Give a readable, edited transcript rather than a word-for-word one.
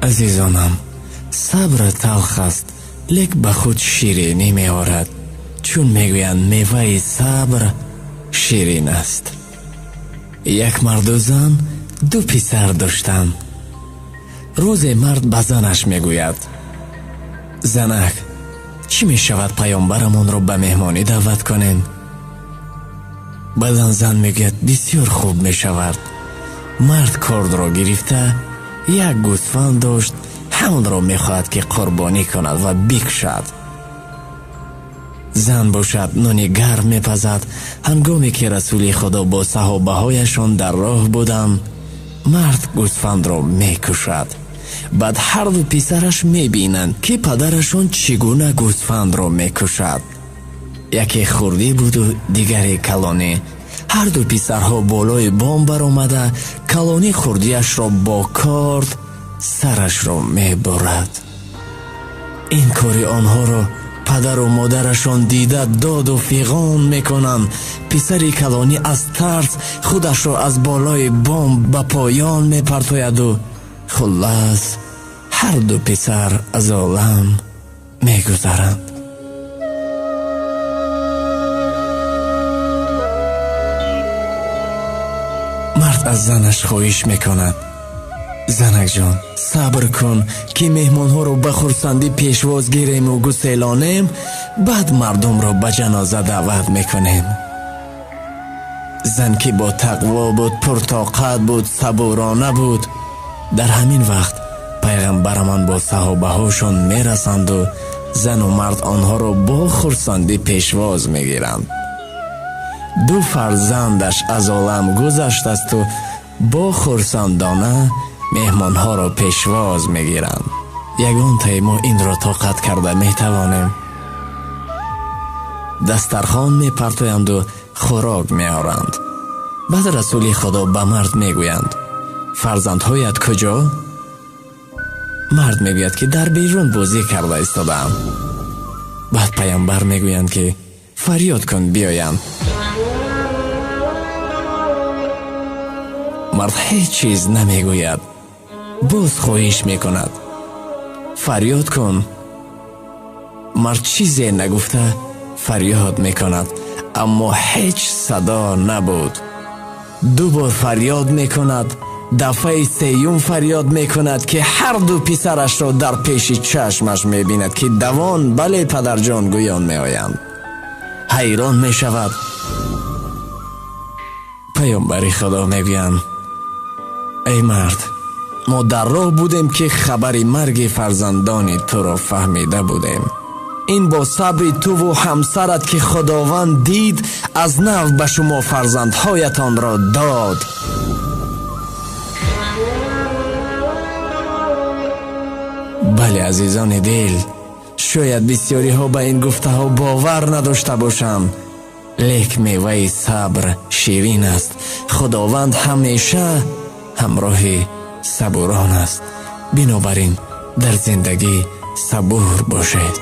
Азизонам, сабр талх аст, лек ба худ ширинӣ меорад, чун мегӯянд меваи сабр ширин аст. Як марду зан ду писар доштанд. Рӯзе мард ба занаш мегӯяд: занак, чӣ мешавад паёмбарамонро ба меҳмонӣ даъват кунем? Баъдан зан мегӯяд: бисёр хуб мешавад. Мард кордро гирифта як гӯсфанд дошт, ҳамонро мехоҳад ки қурбонӣ кунад ва бикушад. Зан бошад нони гарм мепазад. Ҳангоме ки Расули Худо бо саҳобаҳояшон дар роҳ буданд, мард гӯсфандро мекушад. Баъд ҳар ду писараш мебинанд, ки падарашон чӣ гуна гӯсфандро мекушад. Яке хурдӣ буду дигаре калонӣ. Ҳар ду писарҳо болои бом баромада, калонӣ хурдиашро бо корд сарашро мебурад. Ин кори онҳоро падару модарашон дида доду фиғон мекунанд. Писари калонӣ аз тарс худашро аз болои бом ба поён мепартояду хуллас ҳар ду писар аз олам мегузаранд. Мард аз занаш хоҳиш мекунад: занакҷон, сабр кун, ки меҳмонҳоро ба хурсандӣ пешвоз гирему гуселонем, баъд мардумро ба ҷаноза даъват мекунем. Зан ки бо тақво буд, пуртоқат буд, сабурона буд. Дар ҳамин вақт пайғамбарамон бо саҳобаҳошон мерасанду зану мард онҳоро бо хурсандӣ пешвоз мегиранд. Ду фарзандаш аз олам гузаштасту бо хурсандона меҳмонҳоро пешвоз мегиранд. Ягонтаи мо инро тоқат карда метавонем? Дастархон мепартоянду хӯрок меоранд. Баъд Расули Худо ба мард мегӯянд: фарзандҳоят куҷо? Мард мегӯяд, ки дар берун бозӣ карда истодаам. Баъд паямбар мегӯянд, ки фарёд кун биёянд. Мард ҳеҷ чиз намегӯяд, боз хоҳиш мекунад: фарёд кун. Мард чизе нагуфта фарёд мекунад, аммо ҳеҷ садо набуд. Ду бор фарёд мекунад, дафъаи сеюм фарёд мекунад, ки ҳар ду писарашро дар пеши чашмаш мебинад, ки давон бале падарҷон гӯён меоянд. Ҳайрон мешавад. Паёмбари Худо мегӯянд: эй мард, мо дар роҳ будем, ки хабари марги фарзандони туро фаҳмида будем. Ин бо сабри туву ҳамсарат, ки Худованд дид, аз нав ба шумо фарзандҳоятонро дод. Бале, азизони дил, шояд бисёриҳо ба ин гуфтаҳо бовар надошта бошанд, лек меваи сабр ширин аст. Худованд ҳамеша ҳамроҳи сабурон аст. Бинобар ин дар зиндагӣ сабур бошед.